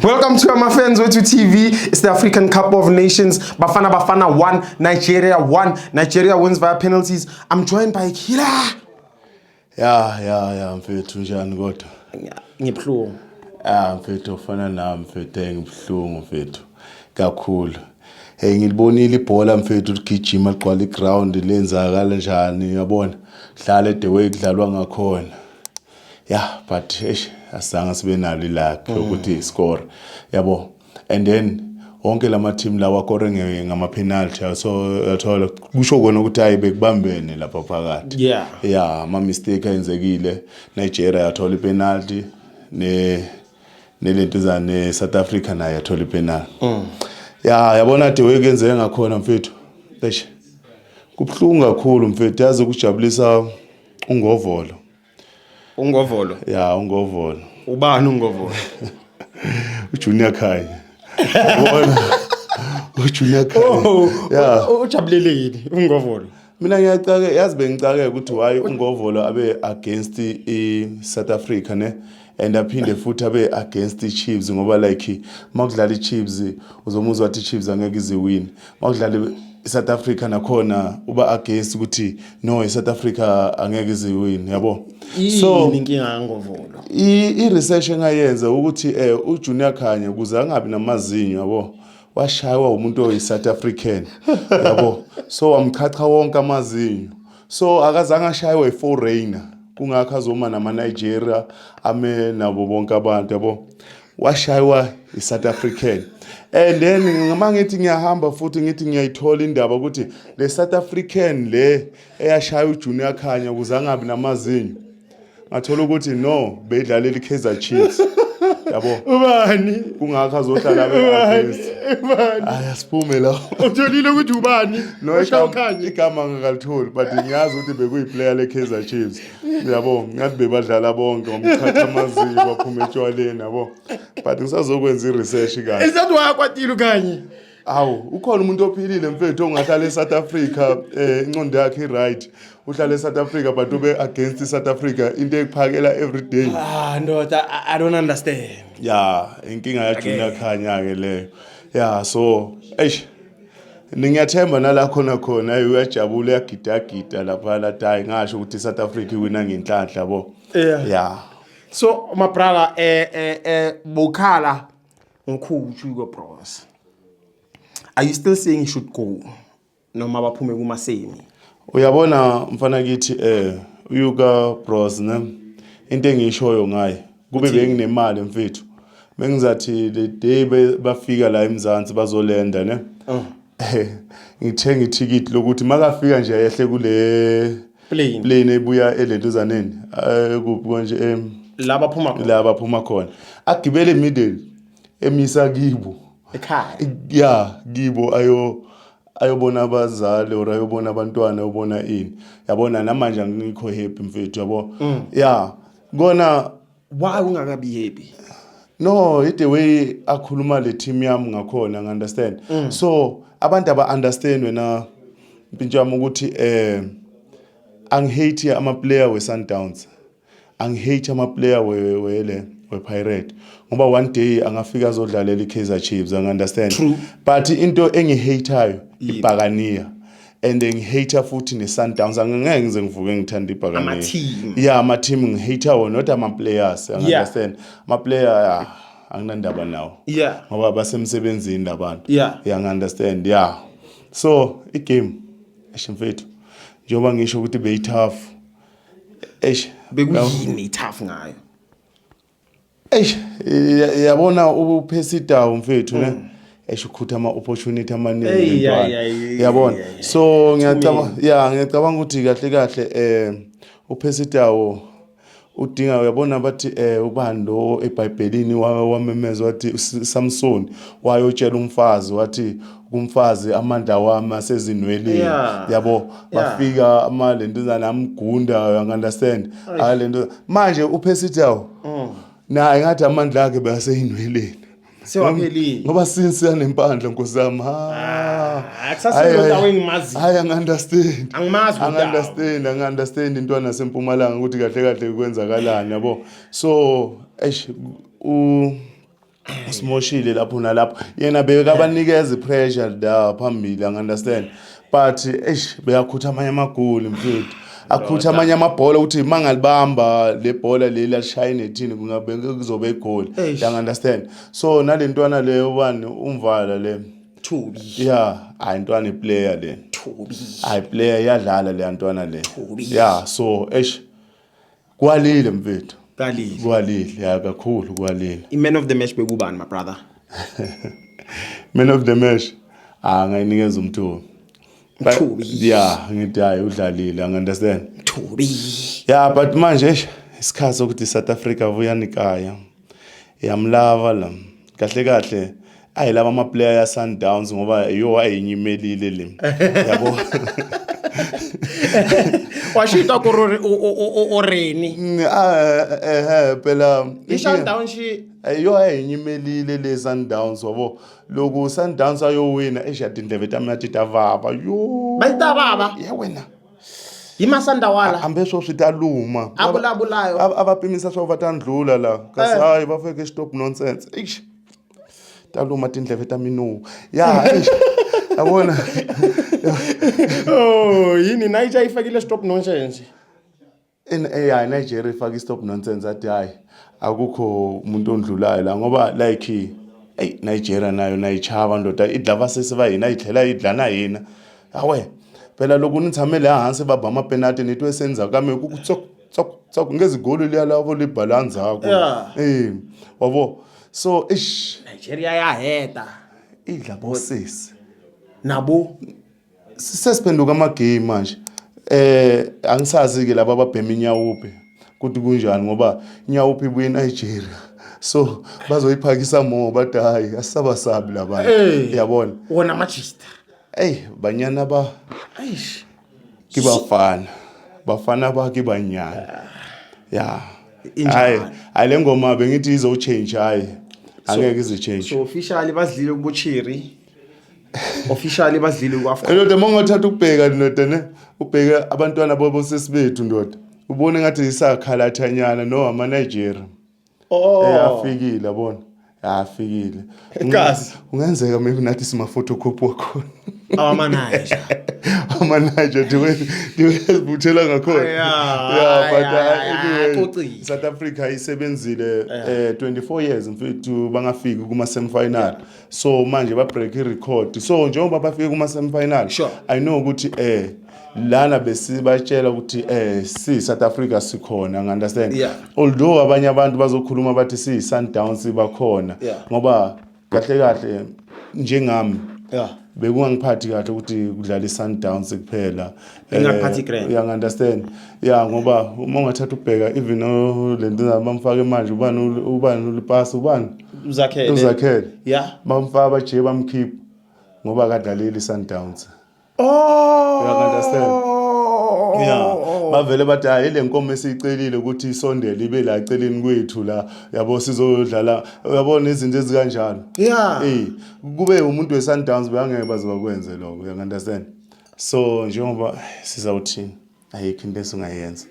Welcome to my fans Wethu TV. It's the African Cup of Nations. Bafana Bafana 1, Nigeria 1. Nigeria wins via penalties. I'm joined by Killer. Ya, mfethu, njani kodwa? Ngibuhlungu. Ah, mfethu, ufana nami, mfethu, ngibuhlungu, mfethu, kakhulu. Hey, ngilibonile ibhola, mfethu, ligijima ligcwala iground, lenzakala njani, uyabona? Dlala the way kudlalwa ngakhona. Yeah, but eish, asizange sibe nalo iluck ukuthi score. Yabo. And then wonke lama team lawa akore ngama penalty, so uyathola kusho kona ukuthi hayi, bekubambene lapha phakathi. Yeah, ama mistake ayenzekile. Nigeria yathola ipenalty ne nelento ne South Africa nayo yathola ipenalty. Ya, yabona the way kuyenzeke ngakhona, mfethu. Eish. Kubhlungu kakhulu, mfethu, yazi ukujabulisa ungovolo. Ungovolo. Ya, ungovolo. Ubani ungovolo? uJunior Khanye. Yabona? uJunior Khanye. Oh, Yeah. ujabulele yini ungovolo? Mina ngiyacake, yazi, bengicake ukuthi why ungovolo abe against i South Africa ne and aphinde futhi abe against i Chiefs, ngoba like makudlala i Chiefs uzomuzwa wathi i Chiefs angeke iziwin, makudlala i South Africa nakhona uba against ukuthi no, i South Africa angeke iziwin, yabo? So yini inkinga kangovolo? I research engayenza ukuthi uJunior Khanye, ukuze angabi namazinyo, yabo, washaywa umuntu oyi South African, yabo, so wamchacha wonke amazinyo, so akazange ashaywe foreigner, kungakho azoma nama Nigeria ame nabo bonke abantu, yabo. Washaywa i South African and then ngama ngithi ngiyahamba futhi ngithi ngiyayithola indaba ukuthi le South African le eyashaya uJunior Khanye ukuze angabi namazinyo, ngathola ukuthi no, beyidlalela iKaizer Chiefs, yabo. Ubani? Kungakho azohlala be-against. Ubani? Hayi, asiphume la. Utholile ukuthi ubani? No. Oshaya Igama uKhanye. Igama ngingalitholi, but ngiyazi ukuthi bekuyiplayer le-Kaizer Chiefs, yabo. Ngathi bebadlala bonke, wamchatha amazinyo, baphuma etshwaleni, yabo, but ngisazokwenza i-research kahle. Is that why akwatile uKhanye? Awu, ukhona umuntu ophilile, mfethu, ongahlala e-South Africa, ingqondo yakhe i-right, uhlala e-South Africa but ube against i-South Africa, into ekuphakela every day? Ah, ndoda, I don't understand. Ya, inkinga yaJunior Khanya-ke leyo. Ya, so eish, ngiyathemba nala khona khona, hayi, uyajabula, uyagidagida lapha lathi hayi, ngasho ukuthi i-South Africa iwina ngenhlanhla, yabo. Ya. So my brother, bokhala ngocoach Hugo Broos. Are you still saying he should go? Noma baphume kuma semi? Uyabona, mfana kithi, uHugo Broos ne, into engishoyo ngaye, kube benginemali, mfethu, bengizathi the day bafika la eMzansi bazolenda ne, ngithenga ithikithi lokuthi makafika nje ayehle kule Plane. Plane ebuya elentuzaneni, kuphi konje, La baphuma khona. La baphuma khona, agibele middle emisa kibo. Ekhaya. Ya, kibo, ayo ayobona abazali or ayobona abantwana, ayobona ini, yabona. Namanje angikho happy, mfethu, yabo. Ya, kona. Why ungakabi happy? No, the way akhuluma le team yami ngakhona, ngi-understand. So abantu aba understand wena, mpintshi wami, ukuthi angihate ama player we Sundowns, angihate ama player we wele we Pirate, ngoba one day angafika azodlalela iKaizer Chiefs, angi-understand? True. But into engihateayo ibhakaniya, and ngihate futhi ne-Sundowns. Angeke ngize ngivuke ngithanda ibhakaniya. Ama-team. Yeah, ama-team ngihate wona, not ama-players, angi-understand? Ama-player, ah, anginandaba nawo ngoba basemsebenzini labantu. Yeah, ngi-understand. Yeah, so igame, eish, mfethu, njengoba ngisho ukuthi beyi-tough, eish. Bekuyini itough ngayo? Eish, yabona uPercy Tau, mfethu ne, eish, ukhutha ama-opportunity amaningi Ey, lentwana. ya, Yabona? So ngiyacabanga, ya, ngiyacabanga ukuthi kahle kahle uPercy Tau udinga, uyabona, bathi ubani lo eBhayibhelini wamemeza wathi Samson wayotshela umfazi, wathi kumfazi, "Amandla wami asezinweleni." Yabo? Bafika ama lentuzana amgunda, you understand? Alento manje uPercy Tau naye ngathi amandla akhe baseyinweleni. Sewaphelile. Ngoba since yanempandla, nkosi yami, ha. Akusasilo Tau engimaziyo. Hayi, angi-understand. Angimazi uTau. Angi-understand, angi-understand intwana yasempumalanga ukuthi kahle kahle kwenzakalani, yabo. So eish, u Usimoshile lapho nalapho. Yena bekabanikeza ipressure la phambili, angi-understand. But eish, beyakhutha amanye amagoli mfethu. Akhutha amanye amabhola ukuthi mangalibamba le bhola leli alishaya nethini, kungabe kuzobe igoli. Eish. Understand? So nalentwana leyo, ubani, umvala le. Thubi. Yeah, hayi, intwana iplayer le. Thubi. Hayi, player, iyadlala le ntwana le. Thubi. Yeah, so eish, kwalile mfethu. Kalile. Kwalile ya, kakhulu kwalile. I-man of the match bekubani, my brother? Man of the match, ah, ngayinikeza uMthubi. Mthubi. Yeah, ngithi hayi, udlalile, angi-understand. Thubi. Yeah, but manje eish, isikhathi sokuthi South Africa vuyani kaya yamlava la kahle kahle, ayilaba ama player ya Sundowns, ngoba yo ayinyimelile le, yabo. Wa xi twa ku ri u rini? Ah, phela I Sundowns xi Yo ayinyimelile le Sundowns, wabo. Loko Sundowns ayowina, eish, tindleve ta mina ti ta vava yo. Va ta vava. Ya wena. Hi masandawala. Hambi swo swi ta luma. A vulavulayo. A va pimisa swa ku va ta ndlula la, kasi hayi, va feke stop nonsense. Eish, ta luma tindleve ta minu ya, eish, yabona. Oh, yini, Niger yi fakile stop nonsense? In AI Nigeria ifaka stop nonsense, athi hayi, akukho umuntu ondlulayo la, ngoba like hey, Nigeria nayo nayichava ndoda, i dla vasesi va hina, yi tlhela yi dla na hina. Awe phela, loko ni tshame le hansi va ba mapenalty, ni twe se ndzhaku ka mina ku ku tsok tsok tsok, ngezi goli liya lavo li ba la ndzhaku. Eh, wa vo, so ish. Nigeria ya heta. Idla bosesi. Nabo. Sesiphenduka ama-game manje. Angisazi ke laba ababhema inyaope ukuthi kunjani, ngoba inyaope ibuye eNigeria, so bazoyiphakisa more, bathi hayi, asisabasabi labantu. Yabona. Wona majista. Ey, banyana ba Eish. Ke bafana, bafana ba ke banyana ya. Injalo. Hayi hayi, le ngoma bengithi izo-change, hayi, angeke izi-change. So officially bazidlile kubochiri, officially bazidlile ku-AFCON. Ndoda, uma ungathatha ukubheka, ndoda, ne ubheke abantwana babo sesibethu, ndoda, ubone ngathi isakhalathanyana no ama-Nigeria. Oh. Afikile, yabona, afikile. Kazi. Kungenzeka maybe nathi sima-photocopy wakhona. Awamanager. Ama-Niger ndiwe ngakhona. Yeah, but anyway, Cocile. South Africa isebenzile 24 years mfethu bangafiki kuma semifinal, so manje ba break i-record. So njengoba bafike kuma semifinal, I know ukuthi lana besibatshela ukuthi si South Africa sikhona, understand? Although abanye abantu bazokhuluma bathi si Sundowns bakhona, ngoba kahle kahle njengami bekungangiphathi kahle ukuthi kudlala i-Sundowns kuphela. Bengakuphathi grand. Uya understand? Yeah, ngoba uma ungathatha ukubheka, even le nto bamfake manje, ubani, ubani ulipasi, ubani? Uzakhele. Uzakhele. Bamfaka, bajiye bamkhipha ngoba akadlaleli i-Sundowns. Oh. You understand? Yeah, bavele bathi hayi, le nkomo esiyicelile ukuthi isondele ibe la eceleni kwethu la, yabo, sizodlala, uyabona, izinto ezikanjalo. Eh, kube umuntu we-Sundowns bangeke baze bakwenze lokho, you understand? So njengoba sizawuthini, ayikho into esingayenza,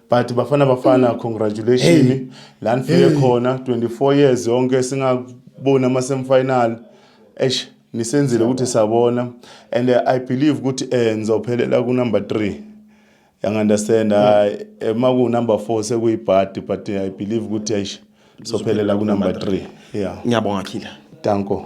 but bafana, bafana, congratulations la nifike khona. 24 years yonke singaboni ama semifinal. Eish, nisenzile ukuthi sabona, and I believe ukuthi nizophelela ku number 3, you understand? Ma ku number 4 sekuyibhadi, but I believe ukuthi eish, sophelela ku number 3, yeah. Ngiyabonga, Killer. Danko.